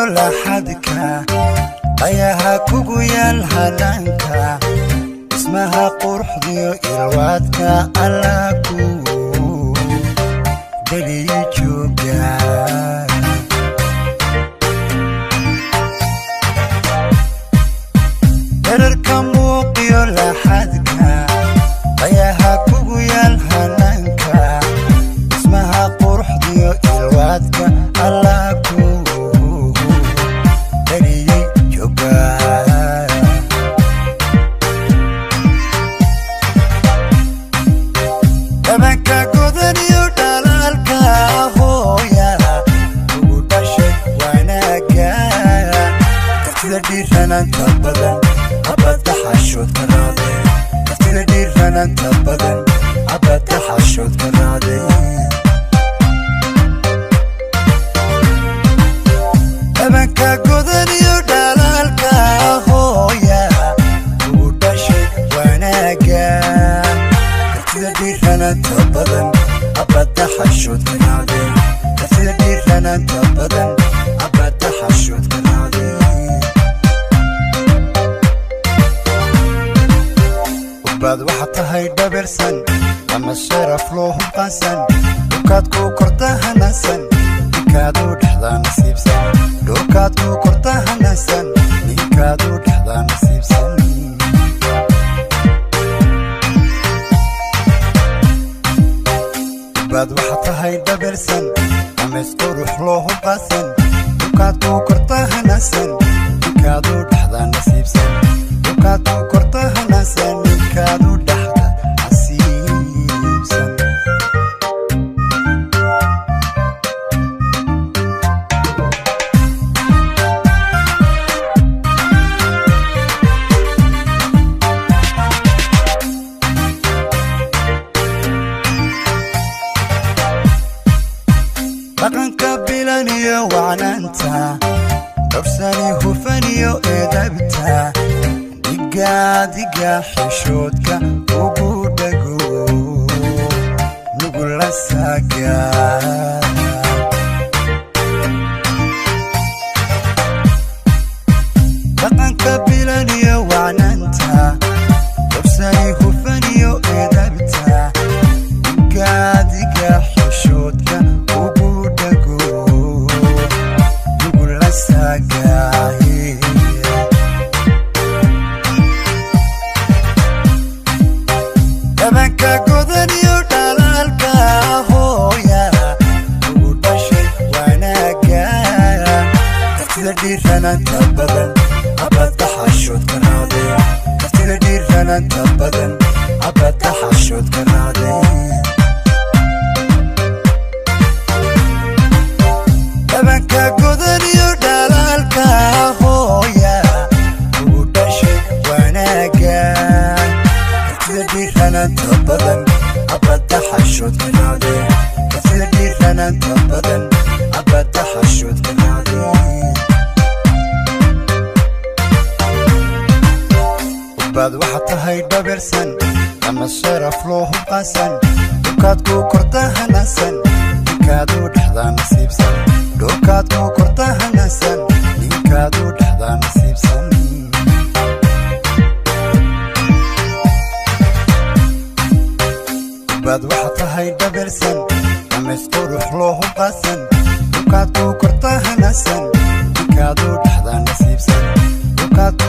Muuqiyo laxadka, ayaha kugu yaal hanaanka, ismaha quruxdiyo ilwaadka, Allah ku daliyo jooga. Dherarka muuqiyo laxadka, ayaha kugu yaal hanaanka, ismaha quruxdiyo ilwaadka, Allah ku dhaliyey jooga. Dhabanka godan iyo dhalaalka, hooya ugu dhashay wanaaga, kartida dhiiranaanta badan, abadda xashoodka raade. Kartida dhiiranaanta badan, abadda xashoodka raade. Dhabanka godan iyo dhalaalka, hooya ugu dhashay wanaaga, kartida dhiiranaanta badan, abadda xashoodka raade. Kartida dhiiranaanta badan, abadda xashoodka raade. Ubbaad waxaad tahay dhabeersan ama sharaf loo hubqaansan, dhulkaad ku korta hanaansan, ninkaadu dhexdaa nasiibsan. Dhulkaad ku korta hanaansan, ninkaadu dhexdaa nasiibsan. Ubbaad waxaad tahay dhabeersan ameys qurux loo hubqaansan, dhulkaad ku korta hanaansan, ninkaadu dhexdaa nasiibsan. Dhulkaad ku korta hanaansan, ninkaadu dhexda nasiibsan. Dhaqanka bilan iyo wacnaanta, dhowrsani hufan iyo eedabta, dhigaadiga xishoodka ugu dhago nugula saaga. Dhaqanka bilan iyo wacnaanta, dhowrsani hufan iyo eedabta, dhigaadiga xishoodka ugu dhago nugula saagaaye. Dhabanka godan iyo dhalaalka, hooya ugu dhashay wanaaga, kartida dhiiranaanta badan, abadda xashoodka raade. Kartida dhiiranaanta badan, abadda xashoodka raade. Dhabanka godan iyo dhalaalka, hooya ugu dhashay wanaaga, kartida dhiiranaanta badan, abadda xashoodka raade. Kartida dhiiranaanta badan, abadda xashoodka raade. Ubbaad waxaad tahay dhabeersan ama sharaf loo hubqaansan, dhulkaad ku korta hanaansan, ninkaadu dhexdaa nasiibsan. Dhulkaad ku korta hanaansan, ninkaadu dhexdaa nasiibsan. Ubbaad waxaad tahay dhabeersan ameys qurux loo hubqaansan, dhulkaad ku korta hanaansan, ninkaadu dhexdaa nasiibsan. Dhulkaad ku